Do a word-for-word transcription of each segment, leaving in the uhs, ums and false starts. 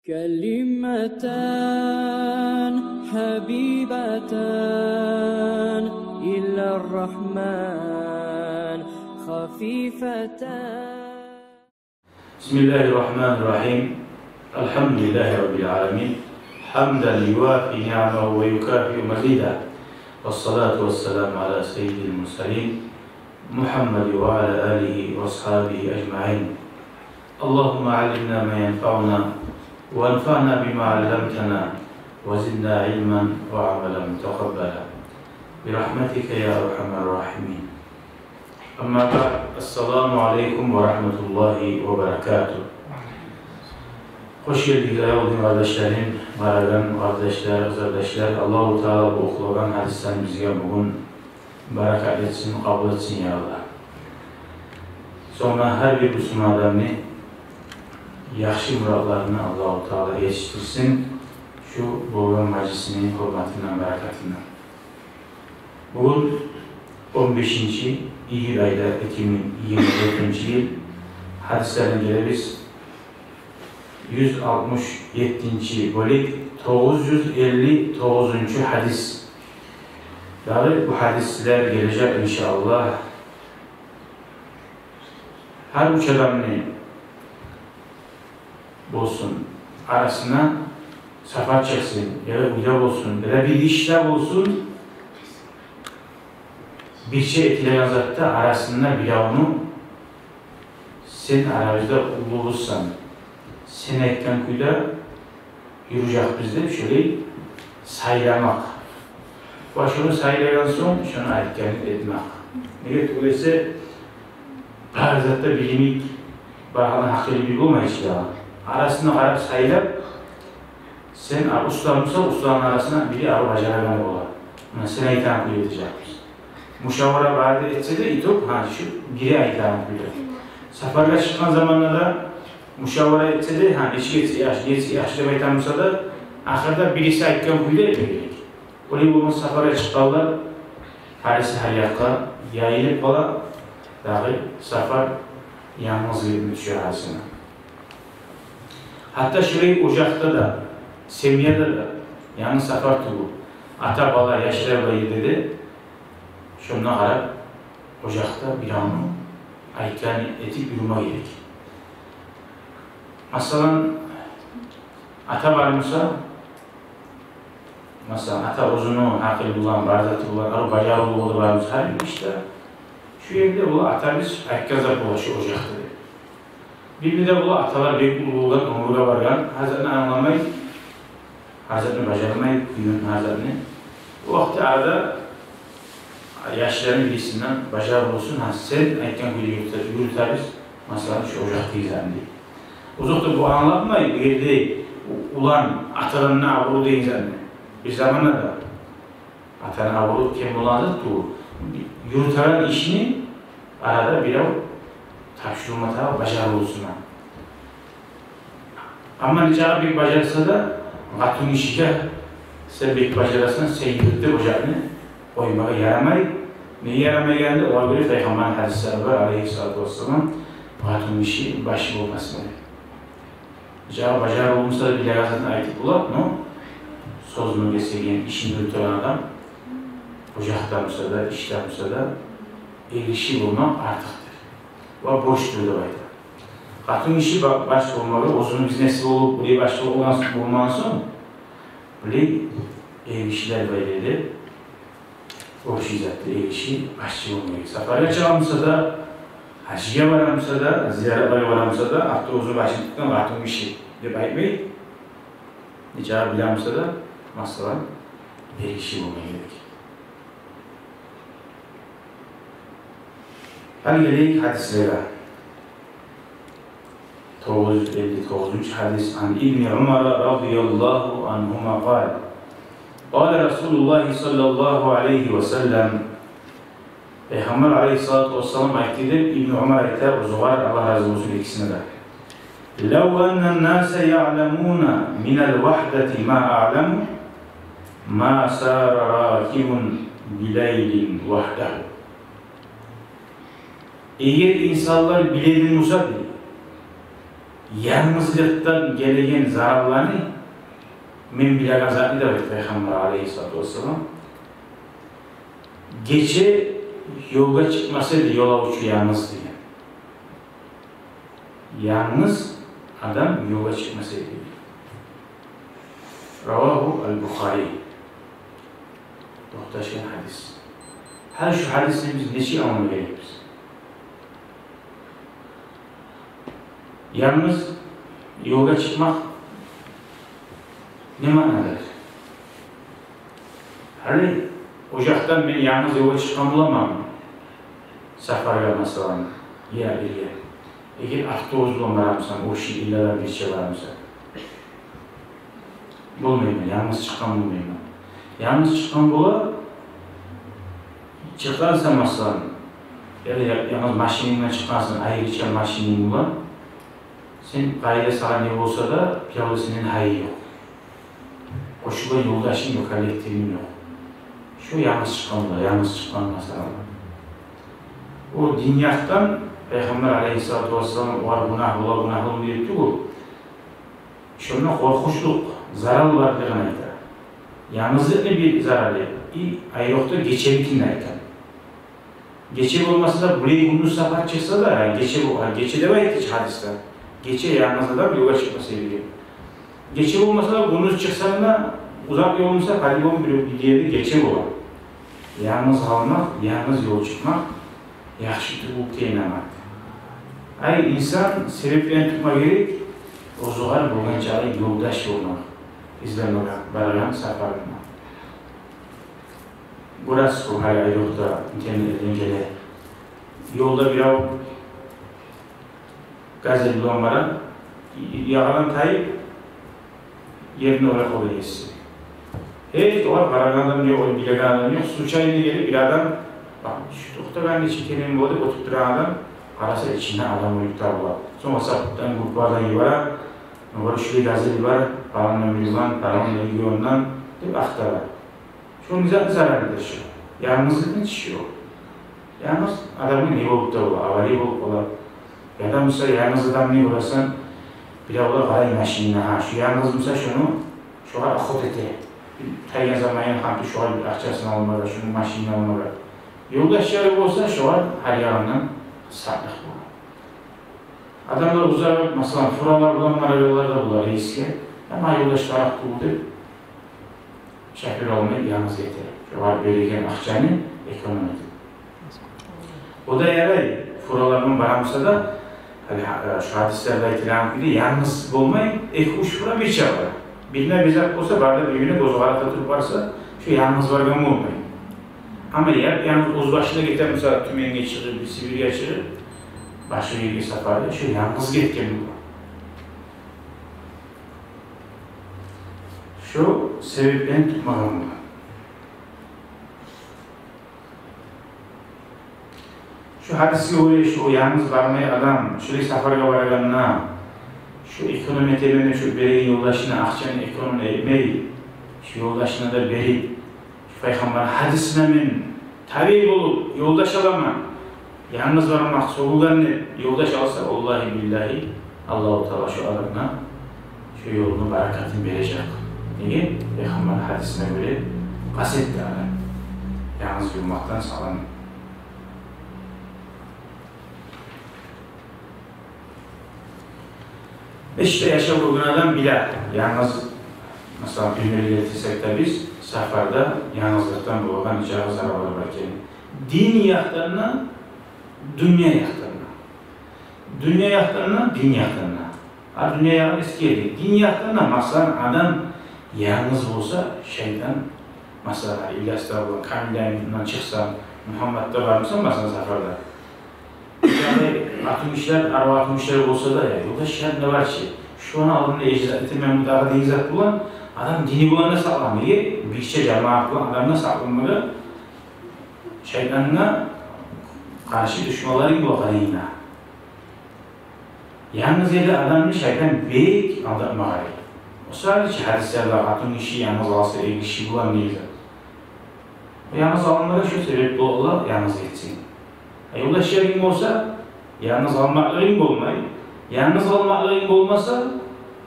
كلمتان حبيبتان إلى الرحمن خفيفتان. بسم الله الرحمن الرحيم. الحمد لله رب العالمين، حمدا يوافي نعمه ويكافئ مزيده، والصلاة والسلام على سيد المرسلين محمد وعلى آله وأصحابه أجمعين. اللهم علمنا ما ينفعنا، وانفعنا بما علمتنا، وزدنا علما وعملا متقبلا، برحمتك يا أرحم الراحمين. أما بعد، السلام عليكم ورحمة الله وبركاته. Хош гелдигиз, аявлу дин къардашларым, къарагъан къардашлар, къызардашлар. Аллагьу Таала бу охулагъан гьадислени бизге бугюн баракат этсин, къабул этсин, я Аллагь. Сонг гьар бир бусурман адамны яхшы муратларына Аллагьу Таала етишдирсин шу болгъан мажлисни гьюрметинден, баракатындан. Бугюн он бешинчи июль айда, эки минг йигирма дёртюнчю йыл. Гьадислерден гелебиз. Юз алтмыш еттинчи бёлюк, тогъуз юз элли тогъузунчу гьадис. Дагъы бу гьадислер гележек, иншааллагь. Гьар уьч адамны болсун арасына, сапар чыкъсын, яда уьйде болсун, яда бир ишде болсун, бирче этилеген затда арасында биревню, сен арабызда уллубузсан, сен айтгъан кюйде юрюжекбиз деп шолай сайламакъ. Ва шону сайлагъан сонг, шону айтгъанын этмек. Неге тюгюл эсе, бар затда бир йимик, бар адамны гьакъылы бир болмай чы дагъы. Арасына къарап сайлап, сен а-, уста буса, усталаны арасына бири арив бажарагъаны бола. Муна сен айтагъан кюйде этежекбиз. Мушавара бары да этсе де, итог, гьа, шу бири айтагъан кюйде. Сапаргъа чыкъгъан заманда да мушавара этсе де, гьа, нечик этсе яхшы, нечик этсе яхшы деп айтагъан буса да, ахырда бириси айтгъан кюйде этме герек. Олай болмаса, сапаргъа чыкъгъанлар гьариси гьар якъгъа яйылып къала, дагъы сапар янгыз гирип тюше гьарисине. Гьатта шулай ожакъда да, семьяда да, янгыз сапар тюгюл, ата, бала, яшлар бар ерде де, шонда къарап, ожакъда биревню айтгъанын этип юрюме герек. Масала, ата бар буса, масала, ата оьзюню гьакъылы булан, бар заты булан, арив бажарывлугъу да бар буса гьар бир ишде, шу ерде бола, атабыз айтгъан зат бола шу ожакъда деп. Бир-бирде бола, аталар бек уллу болгъан, оьмюрге баргъан, гьар затны англамай, гьар затны бажармай, кюйню, гьар затны. О вакътиде арада яшланы бирисинден бажарывлусун, гьа, сен айтгъан кюйде юрюте-, юрютебиз, масала, шу ожакъдагъы затны дей. Озокъда, бу англатмай, бу ерде у-, улан атадан да абурлу деген затны. Бир заманда да атаны абуру кем болагъан зат тюгюл. Юрютеген ишни арада бирев тапшурма тагъы бажарывлусуна. Амма нечакъы бек бажарса да, къатынгишиге, сен бек бажарасан, сен юрют деп ожакъны къоймагъа ярамай. Неге ярамайгъаны да, огъар гёре Пайхаммарны гьадислери бар, алайгьиссалату вассалам, къатынгиши баш болмасын деп. Нечакъы бажарывлу буса да, билеген затын айтып бола, но сёзюн гесеген, ишин юрютеген адам, ожакъда буса да, ишде буса да, эргиши болмакъ артыкъдыр ва борчдур деп айта. Къатынгиши ба-, баш болмагъа, оьзюню бизнеси болуп, булай баш болгъан, болмагъан сонг, булай эргишилер бар ерде, общий затда эргиши башчы болма герек. Сапаргъа чыгъа буса да, гьажгъа бара буса да, зияратлагъа бара буса да, автобусну башын тутгъан къатынгиши деп айтмай, нечакъы биле буса да, масала, эргиши болма герек. Гьали гелейик гьадислеге. Тогъуз юз элли тогъузунчу гьадис. عن ابن عمر رضي الله عنهما قال: قال رسول الله صلى الله عليه وسلم. Пайхаммар алайгьиссалату вассалам айтды деп Ибн Умар айта, оьзюгер Аллагь рази болсун экисине де: لو أن الناس يعلمون من الوحدة ما أعلم ما سار راكب بليل وحده. Эгер инсанлар билеген буса, дей, Янгызлыкъдан гелеген заралланы мен билеген затны да, деп Пайхаммар алайгьиссалату вассалам, гече ёлгъа чыкъмаса эди ёлавчу янгыз деген. Янгыз адам ёлгъа чыкъмаса эди. Равагьу аль-Бухари. Токъташгъан гьадис. Гьали шу гьадисден биз нечик англама герекбиз? Янгыз ёлгъа чыкъмакъ не маънадыр? Гьали о якъдан мен янгыз ёлгъа чыкъгъан боламанмы? Сапаргъа, масала, я бирге. Эгер автобус булан барамысан, о ши илладан бирче барамысан, болмайман, янгыз чыкъгъан болмайман. Янгыз чыкъгъан бола, чыкъгъансан, масала, яда я-, янгыз машининг булан чыкъгъансан, айрыча машининг булан, сен къайда, сагъа не болса да, биревде сенден гьайы ёкъ. Къошулгъан ёлдашынг ёкъ, коллективинг ёкъ. Шу янгыз чыкъгъан бола, янгыз чыкъгъан, масала. О дин якъдан Пайхаммар алайгьиссалату вассалам огъар гюнагь бола, гюнагь болмай деп тюгюл. Шонда къоркъунчлукъ, зарал барлыгъын айта. Янгызлыкъны бир заралы, и айрокъда геченикин айта. Гече болмаса да, булай гюндюз сапар чыкъса да, гече бо-, гече деп айтды чы гьадисде. Гече янгыз адам ёлгъа чыкъмаса эди. Гече болмаса да, гюндюз чыкъсанг да, узакъ ёл буса, по-любому бир, бир ерде гече бола. Янгыз къалмакъ, янгыз ёл чыкъмакъ яхшы тюгюл деген амат. Ай, инсан себеплени тутма герек, оьзюгер болгъанча ёлдаш болмакъ, излемеге барагъан сапарында. Гёресиз, бу гьали айрокъда интернетлерден геле. Ёлда бирев газель булан бара, ягъадан тайып, ерине къоя къолу еси. Гьеч огъар къарагъан адам ёкъ, ону билеген адам ёкъ. Случайно гелип бир адам, бакъ, шу токътагъан нечик экенми бола деп оьтюп турагъан адам, къараса, ичинде адам оьлюп табула. Сонг WhatsApp-дан, группалардан йибере, муна шулай газель бар, палан номер булан, палан региондан деп ахтара. Шо не затны заралыдыр шо? Янгызлыкъны чы шо. Янгыз адамгъа не болуп да бола, авария болуп бола. Яда буса янгыз адамны гёресен, биревлер къарай машинина, гьа, шу янгыз буса шону, шогъар охота эте. Тайгъан заманын къамты шогъар бир акъчасын алмагъа, шону машинин алмагъа. Ёлдашлары болса, шогъар гьар ягъындан сакълыкъ бола. Адамлар узагъа, масала, фуралар булан барагъанлар да бола рейсге. Амма ёлдашлар тарыкъ тюгюл деп, шофёр алмай, янгыз гете. Шогъар береген акъчаны эконом этип. О да ярай, фуралар булан бара буса да, гьали, гьа-, шу гьадислерде айтылагъан кюйде янгыз болмай, эки-уьч фура бирче бара. Бирине бир зат болса, бары да бир-бирине гёз къарата туруп барса, шо янгыз баргъан болмай. Амма яп-янгыз оьз башына гете буса, Тюменге чыгъып, Сибирьге чыгъып, башгъа ерге сапаргъа, шо янгыз гетген бола. Шо себеплени тутмагъан бола. Шо гьадисге гёре, шо янгыз бармай адам, шолай сапаргъа барагъанда, шо эконом этемен деп, шо береген ёлдашына акъчаны эконом этмей, шо ёлдашына да берип, шо Пайхаммар гьадисине мен табий болуп, ёлдаш аламан, янгыз бармакъ сёгюлген деп ёлдаш алса, валлагьи-биллагьи, Аллагьу Таала шо адамгъа шо ёлуну баракатын бережек. Неге? Пайхаммар гьадисине гёре къаст этди адам янгыз юрюмекден сакъланып. Ишде яшап гёрген адам биле, янгыз, масала, дюньяны гелтирсек де биз, сапарда янгызлыкъдан болагъан нече зараллар бар экенин. Дин якъдан да, дюнья якъдан да. Дюнья якъдан да, дин якъдан да. А дюнья ягъын эсгердик. Дин якъдан да, масала, адам янгыз болса, шайтан, масала, Ильяс да булан, Камил дайым булан чыкъса, Мугьаммат да бар буса, масала, сапарда. Яни къатынгишилер, арив къатынгишилер болса да, я, ёлдаш, шайтан да бар чы. Шону алдында эжизат этемен дагъы деген зат булан, адам дини булан да сакълана. Неге? Бирче жамаат булан адам да сакъланмагъа, шайтангъа къаршы душманларынг бола къарайына. Янгыз ерде адамны шайтан бек алдатмагъа ярай. О саялы чы гьадислерде къатынгиши янгыз къалса, эргиши булан деген зат. Янгыз къалмагъа шо себеп бола, янгыз гетсенг. А ёлдашларынг болса, янгыз къалмакълыгъынг болмай, Янгыз къалмакълыгъынг болмаса,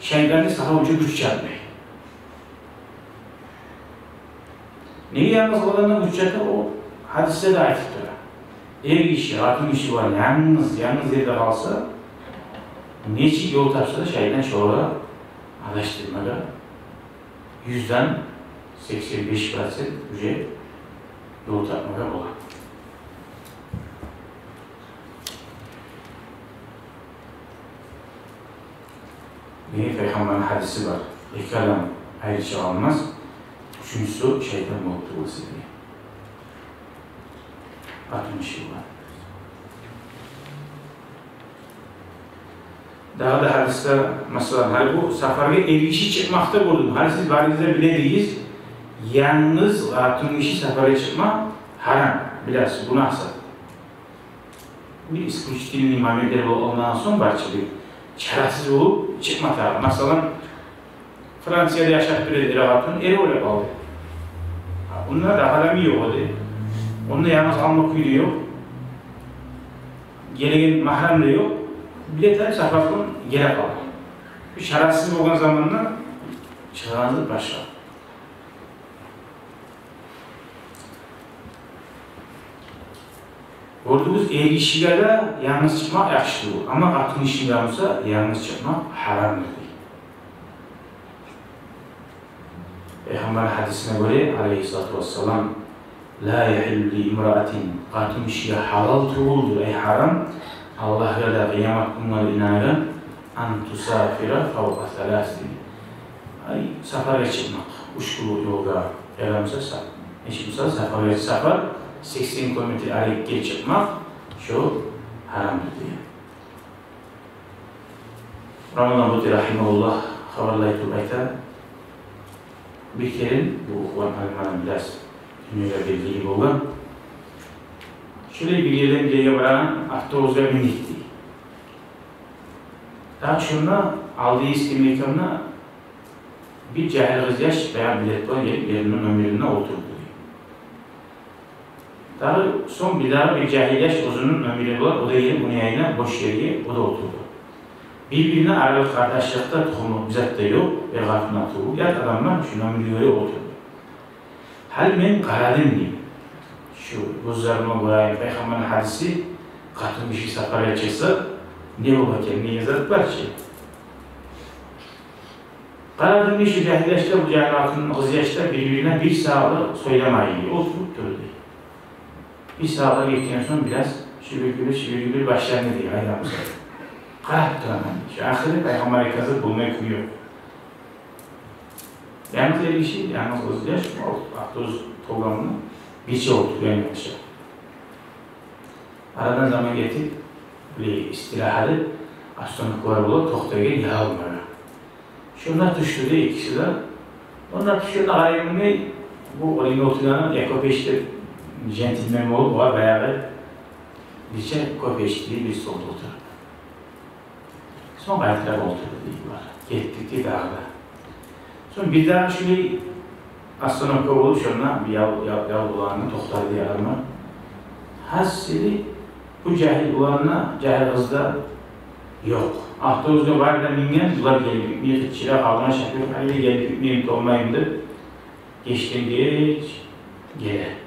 шайтан да сагъа учун гюч чатмай. Неге янгыз къалгъанда гюч чата? О гьадисде де айтып тура. Эр гиши, къатын гиши бар, янгыз, янгыз ерде къалса, нечик ёл тапса да, шайтан шолагъа адашдырмагъа юзден сексен беш процент уже ёл тапмагъа бола. Неге? Пайхаммарны гьадиси бар: эки адам айрылышып къалмас, уьчюнчюсю шайтан болуп тюгюл эсе деген. Къатын гиши бар. Дагъы да гьадисде, масала, гьали бу сапаргъа эр гиши чыкъмакъда гёрдюм. Гьали сиз барыгъыз да биле эдигиз, янгыз къатын гиши сапаргъа чыкъмакъ гьарам, билесиз, гюнагь зат. Бир исключительный моментлер болуп къалмагъан сонг, барча бир чарасыз болуп чыкъма тарыкъ. Масала, Францияда яшап тура эди эр-къатын, эр оьлюп къалды. Онда да адамы ёкъ эди. Онда янгыз къалма кюй де ёкъ. Гелеген магьрам да ёкъ. Биле тарыкъ, сапардан геле къалды. Бир чарасыз болгъан заманда чыгъагъан зат башгъа. Гёрдюгюз, эр гишиге де янгыз чыкъмакъ яхшы тюгюл. Амма къатын гишиге буса янгыз чыкъмакъ гьарамдыр дей. Пайхаммар гьадисине гёре, алейгьиссалату вассалам: «Ла яхиллу ли имраатин», къатын гишиге гьалал тюгюлдюр, ай, гьарам, Аллагьгъа да, къыямат гюнге де инангъан, «ан тусафира фавкъа саласин». Ай, сапаргъа чыкъмакъ, уьч гюнлюк ёлгъа, яда буса са-, гьеч буса сапаргъа, сапар сексен километр арекге чыкъмакъ, шо гьарамдыр деген. Рамазан Бути рагьимагьуллагь хабарлай туруп айта, бир керен, бу охугъан алимлерден бираз дюньягъа белгили болгъан, шолай бир ерден бир ерге барагъан автобусгъа минди дей. Дагъы шонда алдагъы скамейкада бир жагьил къызъяш баягъы билет булан гелип, ерине, номерине олтурду. Дагъы сонг бирдагъы бир жагьил яш оьзюню номери булан, о да гелип, ону янына бош ерге о да олтурду. Бир-бирине аралыкъ, къардашлыкъ да, тухумлукъ бир зат да ёкъ, эр-къатын да тюгюл, ят адамлар шо номерге гёре олтурду. Гьали мен къарадым дей, шу гёзлериме гёре, пайхаммарны гьадиси, къатын гиши сапаргъа чыкъса, не бола экен, не зат бар чы. Къарадым дей, шу жагьил яш да, бу жагьил къатын, къызъяш да бир-бирине бир сагьатлар сёйлемей, олтуруп тура дей. Бир сагьатлар гетген сонг бираз шибиргюлюп, шибиргюлюп башланды дей, къайда буса. Къарап тураман дей. Шу ахыры пайхаммар айтгъан зат болмай кюй ёкъ. Янгыз эр гиши, янгыз къызъяш, автобус толгъанны бирче олтургъан яхшы. Арадан заман гетип, бир истирагьат деп, остановкалар бола, токътайгъан ял алмагъа. Шонда тюшдю дей экиси де. Онда тюшгенде къарайман дей, бу оьрюнде олтургъан Яков эч деп, жентльмен болуп, огъар баягъы бирче кофе ичди дей бир столда олтуруп. Сонг къайтарып олтурду дей булар. Гетдик дей дагъы да. Сонг бирдагъы шулай остановка болуп, шонда бир ял, ял, ял уланы токътады дей адамлар. Гьасили, бу жагьил улан да, жагьил къыз да ёкъ. Автобусгъа бары да минген, булар гелип битмей, къычыра къалгъан, шофёр: «Къайда, гелип битмейми, толмаймы?» — деп, гечден геч геле.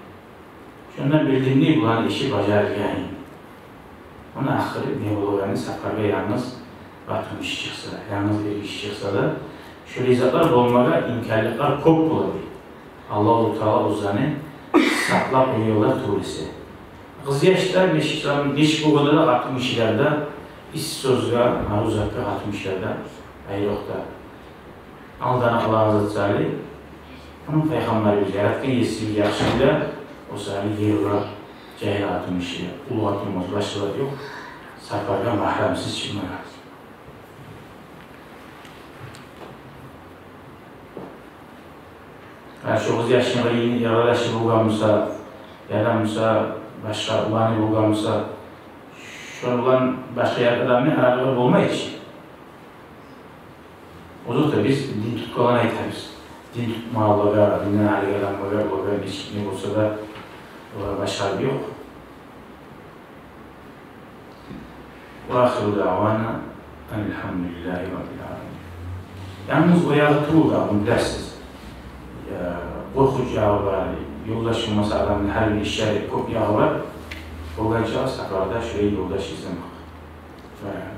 Шондан билдим дей буланы иши бажарылгъанын. Муна ахыры не болагъаны, сапаргъа янгыз къатын гиши чыкъса, янгыз эр гиши чыкъса да, шолай затлар болмагъа имканлыкълар кёп бола дей. Аллагьу Таала оьзлени сакълап къойгъанлар тюгюл эсе. Къызъяш да, нечик, нечик болгъанда да, къатын гишилер де, исси сёзге, арив затгъа къатын гишилер де айрокъда алданып къалагъан зат саялы. Муну Пайхаммарыбыз, яратгъан Есибиз яхшы биле, о саялы гери ура жагьил къатын гиши, уллу къатын болсун, башгъа зат ёкъ, сапаргъа магьрамсыз чыкъмагъа. Гьа, шо къызъяшны къыйын ярдашы болгъан буса, яда буса башгъа уланы болгъан буса, шо улан башгъа ят адамны аралыгъы болмай чы. Озокъда, биз дин тутгъанланы айтабыз. Дин тутмагъанлагъа, динден арек адамлагъа, олагъа нечик не болса да, олар башгъа ёкъ. Ва ахиру даъвана Альгьамдулиллагьи раббиль аламин. Янгыз о ягъы тюгюл де, мунда сиз, э, къоркъуч ягъы бар, ёлдаш болмаса адамны гьар бир ишлери кёп ягъы бар. Болгъанча сапарда шулай ёлдаш излемек. Э,